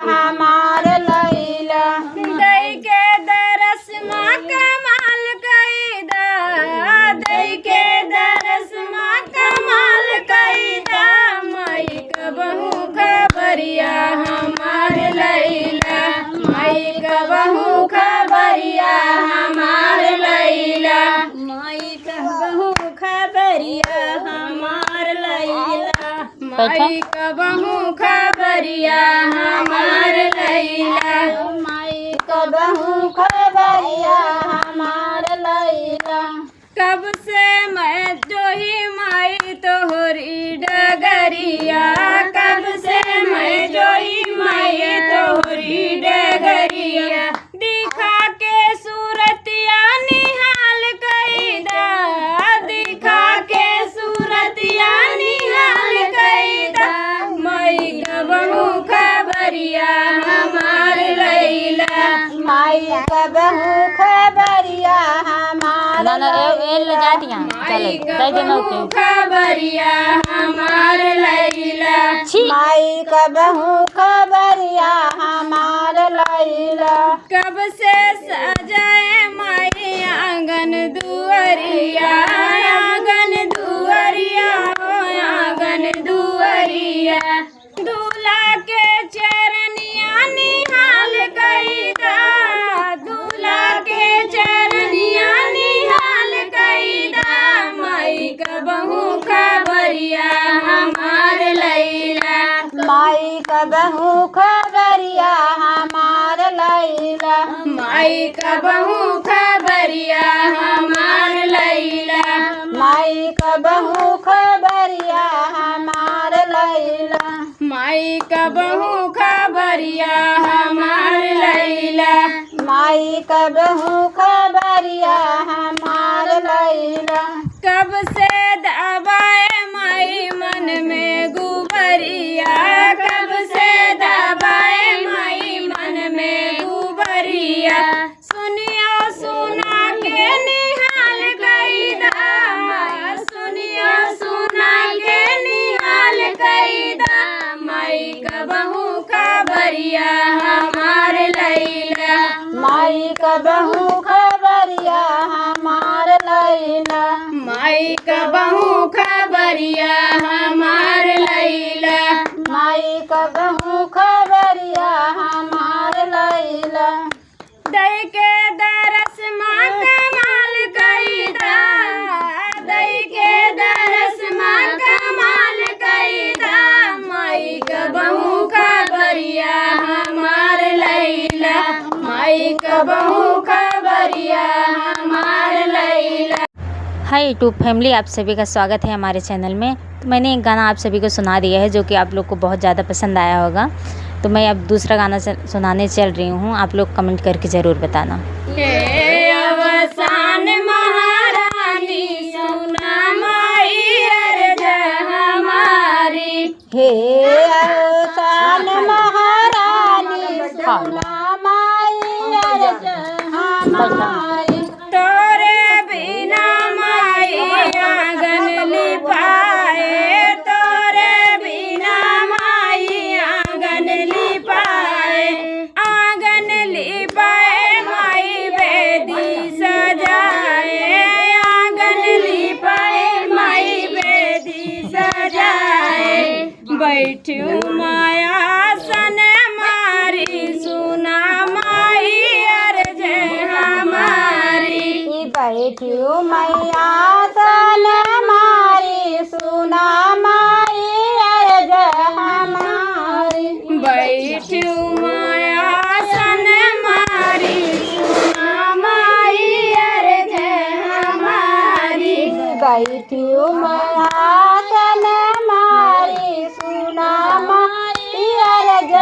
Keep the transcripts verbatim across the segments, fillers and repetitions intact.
हमार लैला। दई के दरस माँ कमाल कई दा, दई के दरस माँ कमाल कई दा, माई कबहू खबरिया हमार लैला, माई कबहू खबरिया हमार लैला, माई कबहू खबरिया हमार लैला। माई कबहू खबरिया हमार लैला। माई कबहू खबरिया हमार लैला। कब से मैं जोही माई तोहरी डगरिया, कब से मैं जोही माई तोहरी डगरिया। दिखा के सूरतिया निहाल कई दा, दिखा के सूरतिया निहाल कई दा। माई कबहू खबरिया हमार लैला। माई कबहू खबरिया हमार ना, ना, ए, ए, ले जा दिया। माई चले, दे देना ओके। कबहू खबरिया हमार लैला। छी। माई कबहू खबरिया हमार लैला। कब से सजाए माई आंगन दुआरिया, आंगन दुआरिया, ओ आंगन दुआरिया। दूल्हा के चरनिया निहाल कई दा, दूल्हा के चरनिया निहाल कई दा। माई कबहू खबरिया हमार लैला। माई कबहू खबरिया हमार लैला। माई कबहू खबरिया हमार लैला। माई कबहू खबरिया हमार लैला। माई कबहू खबरिया हमार लैला। माई कबहू खबरिया हमार लैला। कब से दबाए माई मन में गुबरिया, कब से दबाए माई मन में गुबरिया। सुनियो सुना के निहाल कई दा, सुनियो सुना के निहाल कई दा। माई कबहू खबरिया हमार लैला। माई कबहू खबरिया हमार लैला। माई कबहू खबरिया हमार लैला। माई कबहू खबरिया हमार लैला। दई के दरस माँ कमाल कई दा, दई के दरस माँ कमाल कई दा। माई कबहू खबरिया हमार लैला, माई कबहू खबरिया हमार लैला। हाय YouTube फैमिली, आप सभी का स्वागत है हमारे चैनल में। तो मैंने एक गाना आप सभी को सुना दिया है, जो कि आप लोग को बहुत ज़्यादा पसंद आया होगा। तो मैं अब दूसरा गाना चल-, सुनाने चल रही हूँ, आप लोग कमेंट करके ज़रूर बताना। हे अवसान महारानी, सुना माई अर्ज हमारी। हे अवसान महारानी, सुना माई अर्ज हमारी। तोरे बिना माई आंगन लिपाए, तोरे बिना माई आंगन लिपाए, आंगन लिपाए माई बेदी सजाए, आंगन लिपाए माई बेदी सजाए। बैठ्यू माया सन मारी, सुना माई अर्ज हमारी। बैठ्यू मैया सन मारी, सुना माई अर्ज हमारी। बैठ्यू माया सन मारी, सुना माई अर्ज हमारी। बैठ्यू मैया सन मारी, सुना माई अर्ज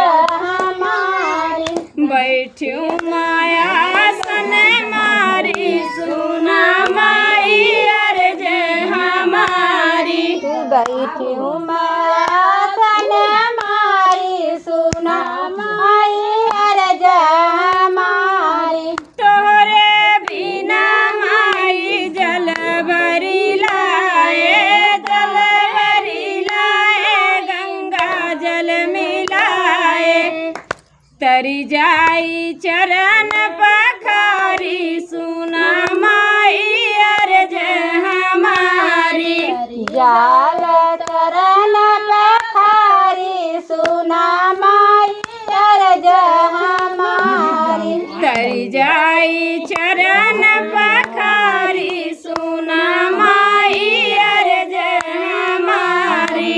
हमारी। बैठ्यू माया सन मारी, सुना माई अर्ज हमारी। बैठ्यू माया सन मारी, सुना माई अर्ज हमारी। तोहरे बिना माई जल भरी लाए, जल भरी लाए, गंगा जल मिलाए। तरि जाई चरन पखारी, सुना माई अरज हमारी। तरि जाई चरन पखारी, सुना माई अरज हमारी। तरि जाई चरन पखारी, सुना माई अरज हमारी।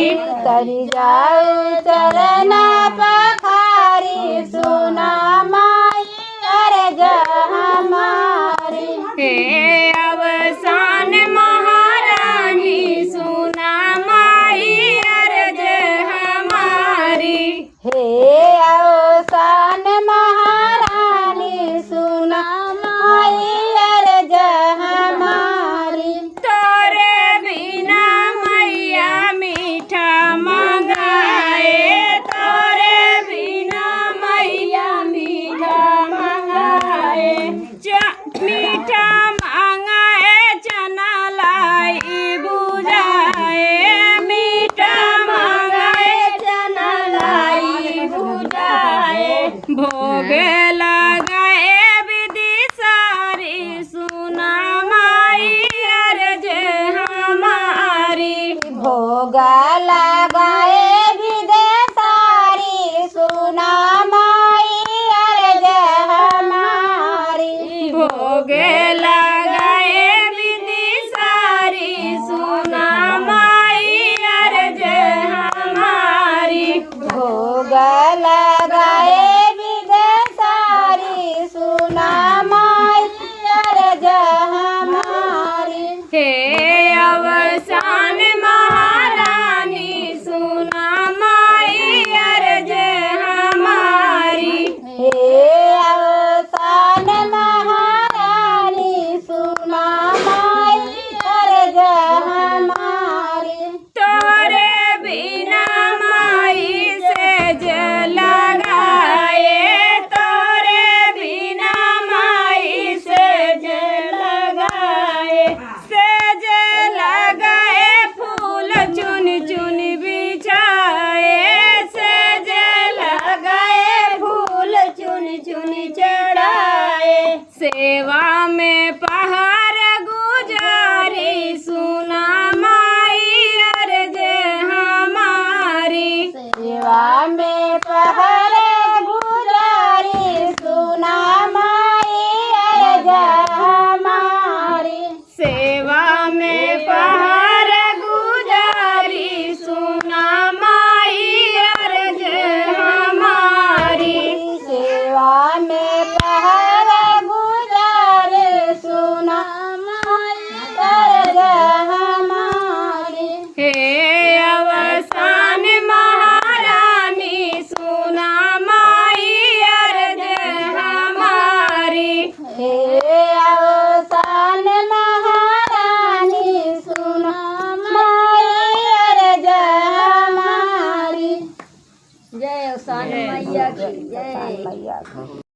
तरि जाई चरन पखारी, सुना माई अरज हमारी। हे अवसान महारानी, सुना माई अरज हमारी। हे अवसान महारानी, सुना माई अरज हमारी। तोरे बिना मैया मीठा मंगाए, तोरे बिना मैया मीठा मंगाए। च-, मीठा मंगाए चना लाई बुझाए, मीठा मंगाए चना लाई बुझाए। भोग लगाए बिदिसारी, सुना माई अरज हमारी। भोग लगाए बिदिसारी, सुना माई अरज हमारी। भोग लगाए बिदिसारी, सुना माई अरज हमारी। भोग लगाए बिदिसारी, सुना माई अरज हमारी। हे अवसान महारानी, सुना माई अरज हमारी। हे अवसान महारानी, सुना माई अरज हमारी। तोरे बिना माई सेज लगाए, तोरे बिना माई सेज लगाए। सेज लगाए फूल चुन चुन बिछाए, सेज लगाए फूल चुन चुन चढ़ाए। सेवा में पहर गुजारी, सुना माई अरज हमारी। सेवा में पहर गुजारी, सुना माई अरज हमारी। सेवा में पहर गुजारी, सुना माई अरज हमारी। सेवा में पहर गुजारी, सुना माई अरज हमारी। हे अवसान महारानी, सुना माई अरज हमारी। हे अवसान महारानी, सुना माई अरज हमारी। जय अवसान मैया की जय।